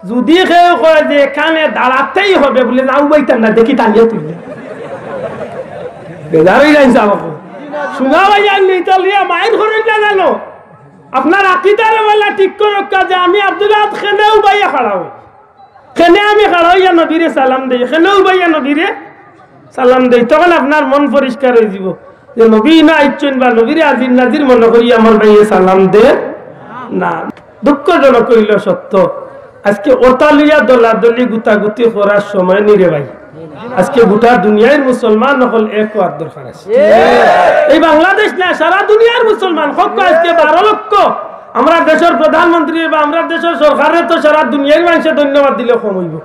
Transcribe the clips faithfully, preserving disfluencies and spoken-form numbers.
যদি কেউ কয় যে এখানে দাঁড়াতেই হবে বলে, না উবাইতাম না, দেখি টানিয়া তুলি। বেজার অই যাইন সাব। শুনা ভাই, আর নিতালিয়া মাইর করেন না জানো? আপনার আকিদারে বলা ঠিক করুক্কা যে আমি আব্দুল আহাদ কেনে উবাইয়া খাড়া অই, কেনে আমি খাড়া অইয়া নবীরে সালাম দেই, কেনে উবাইয়া নবীরে সালাম দেই, তখন আপনার মন পরিষ্কার অই যিবো যে নবী না আইচ্ছইন বা নবীরে আজির নাজির মনে করি আমার ভাইয়ে সালাম দে না। দুঃখজনক অইলো সত্য, আজকে ওটা লইয়া দলাদলি গুতাগুতি করার সময় নি রে ভাই। আজকে গোটা দুনিয়ার মুসলমান অকল এক অওয়ার দরকার আছে। এই বাংলাদেশ না, সারা দুনিয়ার মুসলমান, কত আজকে বারো লক্ষ। আমরা দেশের প্রধানমন্ত্রী বা আমরা দেশের সরকারে তো সারা দুনিয়ার মানুষে ধন্যবাদ দিলে কম অইবো।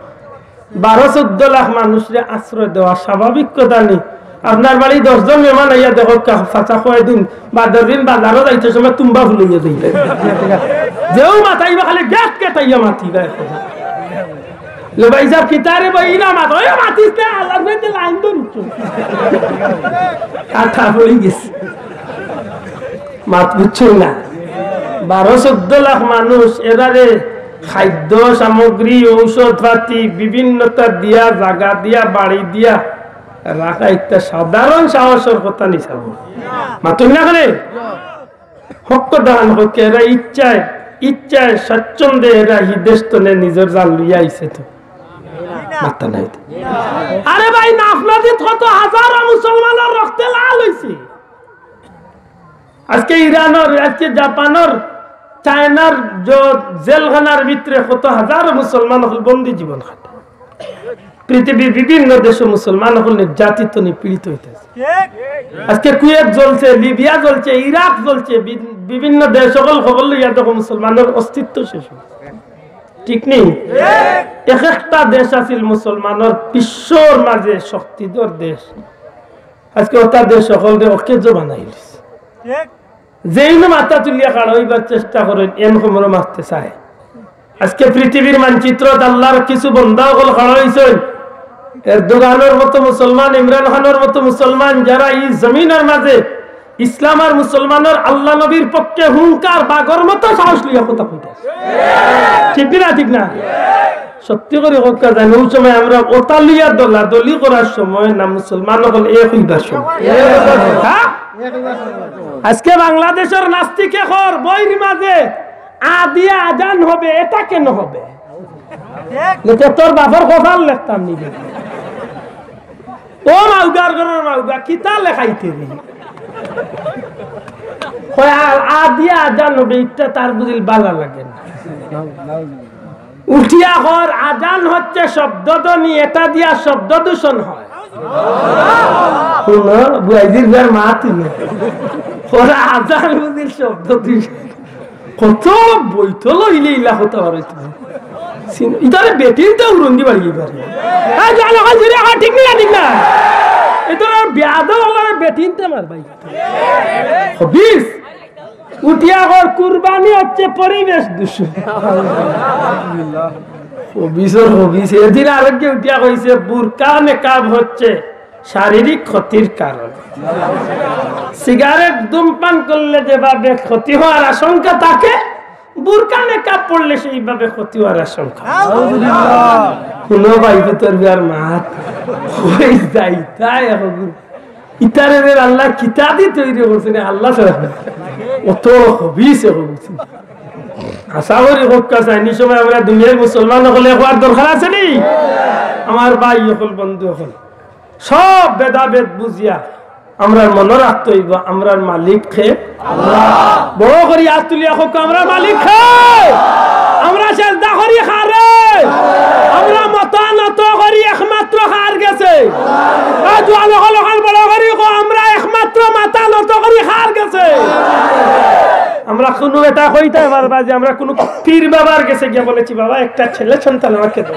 বারো চৌদ্দ লাখ মানুষরে আশ্রয় দেওয়া স্বাভাবিক কথা নি? আপনার বাড়ি দশ জন মেহমান আইয়া দেখো, কা-, চাচা কয়দিন বাদর দিন বাজারো যাইতে সময় তুম্বা ফুলাইয়া যাইবে। যেও মাতাইবা খালি গেট গেটাইয়া মাতিবা এখন। লে ভাই সাব, কিতারে ভাই ইনা মাত, ওই মাতিস না, আল্লাহর কাছে লাইন ধরছো। কাটা পড়ি গেছে। মাত বুঝছইন না? বারো চৌদ্দ লাখ মানুষ, এরারে খাদ্য সামগ্রী, ঔষধ পাতি, বিভিন্নতা দিয়া, জাগা দিয়া, বাড়ি দিয়া রাখা একটা সাধারণ সাহসর কথা নি সাব। মাতুন না করে? হক দান হকে এরা ইচ্ছায়, ইচ্ছায় স্বচ্ছন্দে এরা হি দেশ তনে নিজর জান লইয়া আইছে তো। মাথা নাই তো। আরে ভাই, নাফনাদিত কত হাজারো মুসলমানর রক্তে লাল অইছে। আজকে ইরানর, আজকে জাপানর, চায়নার জ-, জেলখানার ভিতরে কত হাজারো মুসলমান অকল বন্দি জীবন কাটে। পৃথিবীর বিভিন্ন দেশো মুসলমান অকল নির্যাতিত, নিপীড়িত অইতাছে। আজকে কুয়েত জ্বলছে, লিবিয়া জ্বলছে, ইরাক জ্বলছে, বি-, বিভিন্ন দেশ অকল খবর লইয়া দেখো মুসলমানর অস্তিত্ব শেষ অইছে। ঠিক নি? এক একটা দেশ আছিল মুসলমানর বিশ্বর মাঝে শক্তিধর দেশ। আজকে ওটা দেশ অকলরে অকেজো বানাইলিছে। যেইন মাথা তুলিয়া খাড়া অইবার চেষ্টা করেন, এন খবরও মারতে চায়। আজকে পৃথিবীর মানচিত্রত আল্লাহর কিছু বন্দা অকল খাড়া অইছইন। এরদোগানর মতো মুসলমান, ইমরান খানর মতো মুসলমান, যারা ই জমিনর মাঝে ইসলাম আর মুসলমানর আল্লাহ নবীর পক্ষে হুঙ্কার বাঘর মতো সাহস লইয়া কথা কইতা। ঠিক না? ঠিক না? সত্যি করি কউক্কা জানি, অউ সময় আমরা ওটা লইয়া দলাদলি করার সময় না, মুসলমান অকল এক অইবার সময়। হ্যাঁ? আজকে বাংলাদেশর নাস্তিকে কর বইর মাঝে আ দিয়া আজান হবে, এটা কেন হবে? না তো তোর বাপর কপাল লেখতাম নি। ও মাউগার ঘরর মাউগা, কিতা লেখাইতে রে? কয়, আ-, আ দিয়া আজান হবে, ইটা তার বুঝিল বালা লাগে না। উঠিয়া কর, আজান হচ্ছে শব্দধ্বনি, এটা দিয়া শব্দ দূষণ হয়। হুনো, বুয়াইদির ঘর মা তুমি। ওরা আজান বুঝিল শব্দ দূষণ। কত বৈতল অইলে ইলা কথা বার অইতো। সিন-, ইতারে বেটিনতে উড়ন্দি বাড়িয়ে পারে। এই যে আলো খান জুড়ে আমার ঠিক না, ঠিক না? এটা আর বেয়াদব আমার বেটিনতে মার ভাই। খবিস। উঠিয়া কর কুরবানি হচ্ছে পরিবেশ দূষণ। খবিসর খবিস। এদিন আরেকজন উঠিয়া কইছে বুরকা নেকাব হচ্ছে শারীরিক ক্ষতির কারণ। সিগারেট ধূমপান করলে যেভাবে ক্ষতি হওয়ার আশঙ্কা থাকে, বুরকা নেকাব পড়লে সেইভাবে ক্ষতি হওয়ার আশঙ্কা। হুনো ভাই, ভিতর বিয়ার মাত। কই যাইতায় এখন? ইতারে রে আল্লাহ কিতা দি তৈরি করছে রে, আল্লাহ ছাড়া। অত খবিস এখন। আশা করি কউক্কা চাইনি সময় আমরা দুনিয়ার মুসলমান অকলে কওয়ার দরকার আছে নি? আমার ভাই অকল, বন্ধু অকল, সব ভেদাভেদ বুঝিয়া আমরার মনো রাখতে অইবো, আমরার মালিক কে? আল্লাহ। বড় করি আত তুলিয়া কউক্কা, আমরার মালিক কে? আমরা সেজদা করি কারে? আমরা মাথা নত করি একমাত্র কার গেছে? এই জোয়ান অকল, অকল বড় করি কও, আমরা একমাত্র মাথা নত করি কার গেছে? আমরা কুনু বেটা কইতায় পারবা যে আমরা কুনু পীর বাবার গেছে গিয়া বলেছি, "বাবা, একটা ছেলে সন্তান আমাকে দাও।"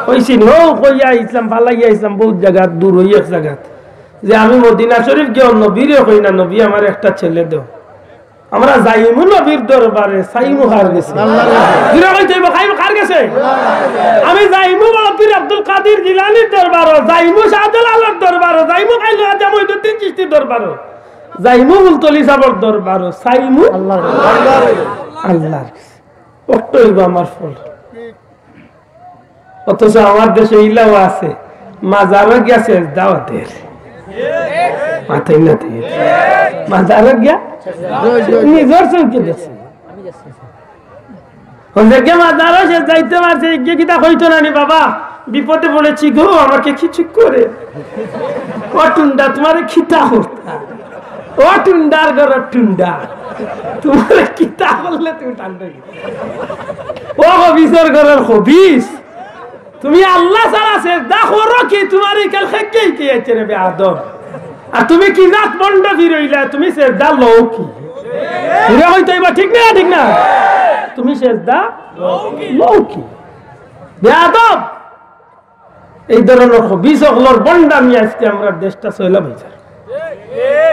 কইছি, "ও, কইয়া আইছলাম, ফালাইয়া আইছলাম, বউত জাগাত, দূর অই এক জাগাত।" যে আমি মদিনা শরীফ গিয়া নবীরে কই না, "নবী, আমার একটা ছেলে দেও।" আমরা যাইমু নবীর দরবারে, চাইমু কার গেছে? জোরে কইতে অইবো, চাইমু কার গেছে? আমি যাইমু বড় পীর আব্দুল কাদির জিলানীর দরবারো, যাইমু শাহজালালর দরবারো, যাইমু খাজা মঈনুদ্দিন চিশতির দরবারো, যাইমু ফুলতলি ছাবর দরবারো, চাইমু আল্লাহর গেছে। অক্ত অইবো আমার ফল। অথচ আমার দেশো ইলাও আছে, মাজারো গিয়া সেজদাও দের। মাথায় না দিয়ে। মাজারো গিয়া নিজর চউখে দেখছে। অনেকে মাজারো সেজদাইতে মারছে, এগিয়ে কিতা কইতো না নি, "বাবা, বিপদে পড়েছি গো, আমাকে কিছু করে।" ও টুন্ডা, তোমারে কিতা করতা? ও টুন্ডার ঘরর টুন্ডা, তোমারে কিতা করলে তুমি টান দেবে? ও খবিসর ঘরর খবিস, তুমি আল্লাহ ছাড়া সেজদা করো কি? তোমার এই কাল খেকেই কি আছে রে বেয়াদব? আর তুমি কি জাত ভন্ড ফিরইলা? তুমি সেজদা লও কি? ঘুরে কইতে হইবা, ঠিক না? ঠিক না? তুমি সেজদা লও কি? বেয়াদব! এই ধরনর খবিস অকলর ভন্ডামি আজকে আমরার দেশটা চইলা বইছে।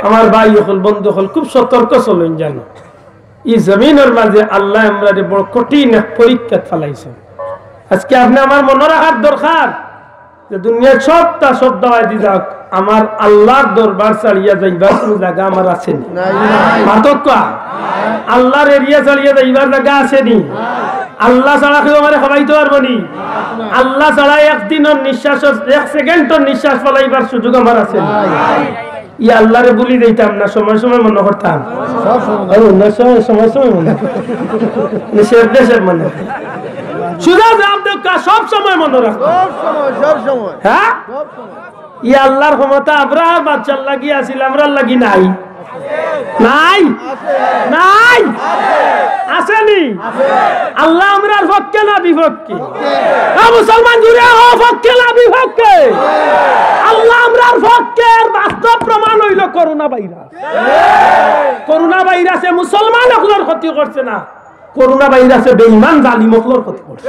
আমার ভাই অকল, বন্ধু অকল, খুব সতর্ক চলইন জানো। ই জমিনর মাঝে আল্লায় আমরারে বড় কঠিন এক পরীক্ষাত ফালাইছইন। আজকে আপনে আমার মনো রাখার দরকার যে দুনিয়ার সবটা সব দাওয়াই দি যাউক, আমার আল্লার দরবার ছাড়িয়া যাইবার কুনু জাগা আমার আছে নি? নাই। মাতউক্কা। আল্লার area ছাড়িয়া যাইবার জাগা আছে নি? আল্লা ছাড়া কেউ আমারে খাবাইতো পারবো নি? আল্লা ছাড়া এক দিনর নিঃশ্বাস, এক সেকেন্ডর নিঃশ্বাস ফালাইবার সুযোগ আমার আছে নি? ই আল্লারে ভুলি যাইতাম না, সময় সময় মনো করতাম। সব সময়। আরে, অন্য সময়, সময় সময় মনো করে। মানে, সব দেশের মনে। সুজা জবাব দেউক্কা, সব সময় মনো রাখতাম। সব সময়, সব সময়। হ্যাঁ? সব সময়। ই আল্লার ক্ষমতা আব্রাহার বাদশার লাগি আছিল, আমরার লাগি নাই? নাই? নাই? আছে নি? আল্লা আমরার পক্ষে না বিপক্ষে? ও মুসলমান, জুরে ও পক্ষে না বিপক্ষে? আল্লা আমরার পক্ষে। এর বাস্তব প্রমাণ অইলো করোনা ভাইরাস। করোনা ভাইরাসে মুসলমান অকলর ক্ষতি করছে না, করোনা ভাইরাসে বেঈমান জালিম অকলর ক্ষতি করছে।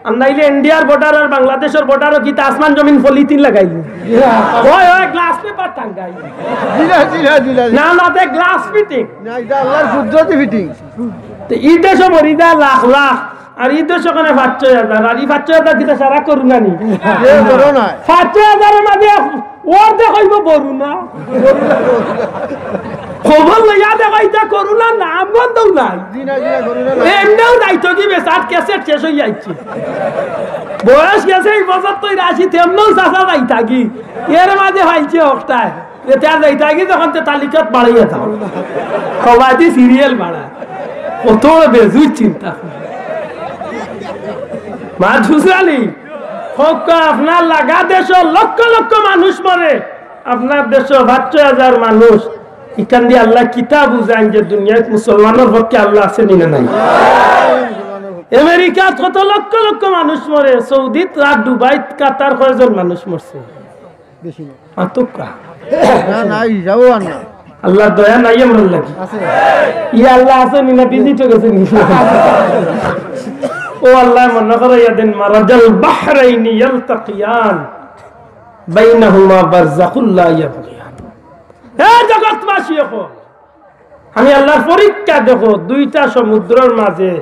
আর নাইলে ইন্ডিয়ার border আর বাংলাদেশর border-ও কিতা আসমান জমিন পলিথিন লাগাইল? ওই, ওই, glass paper টাঙ্গাই। জি না, জি না, জি না, জি না। না, না, তে glass fitting। না, ইটা আল্লার কুদরতি fitting। তে ই দেশো মরি যায় লাখ লাখ, আর ই দেশো কেনে পাঁচ ছয় হাজার, আর ই পাঁচ ছয় হাজার কিতা সারা করোনা নি? এ করোনা। পাঁচ ছয় হাজারর মাঝে অর্ধেক অইবো করোনা। খবর লইয়া দেখো, ইটা করোনা নাম গন্ধও নাই। জি না, জি না, করোনা না। এমনেও যাইতো কি বেচার cassette শেষ অইয়া আইছে। বয়স গেছে ই বছর তো আশি, তেমনেও চাচা যাইতা কি। এর মাঝে পাইছে অকটায়। এতে আর যাইতা কি যখন তে তালিকাত বাড়াইয়া যাও। সবাই serial বাড়ায়। কত বড় বেজুর চিন্তা। মাহফুজ আলী, হক্কা আপনার লাগা দেশো লক্ষ লক্ষ মানুষ মরে। আপনার দেশো পাঁচ ছয় হাজার মানুষ। ইখান দি আল্লায় কিতা বুঝাইন যে দুনিয়াত মুসলমানর পক্ষে আল্লা আছে নি না নাই? আমেরিকাত কত লক্ষ লক্ষ মানুষ মরে, সৌদিত আর দুবাইত, কাতার কয়জন মানুষ মরছে? বেশি না। মাতউক্কা। না, না, হিসাবও আর না। আল্লার দয়া নাই আমরার লাগি। আছে। ই আল্লা আছে নি না, visit গেছে নি? ও আল্লায় মনো করাইয়া দেন, মারাজাল বাহরাইনি ইয়ালতাকিয়ান, বাইনাহুমা বারজাখুল লা ইয়াবগিয়ান। এ জগৎবাসী, অখন আমি আল্লার পরীক্ষা দেখো, দুইটা সমুদ্রর মাঝে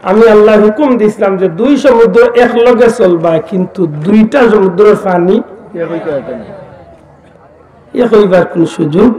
আমি আল্লায় হুকুম দিছলাম যে দুই সমুদ্র একলগে চলবা, কিন্তু দুইটা সমুদ্রর পানি এক অইবার কুনু সুযোগ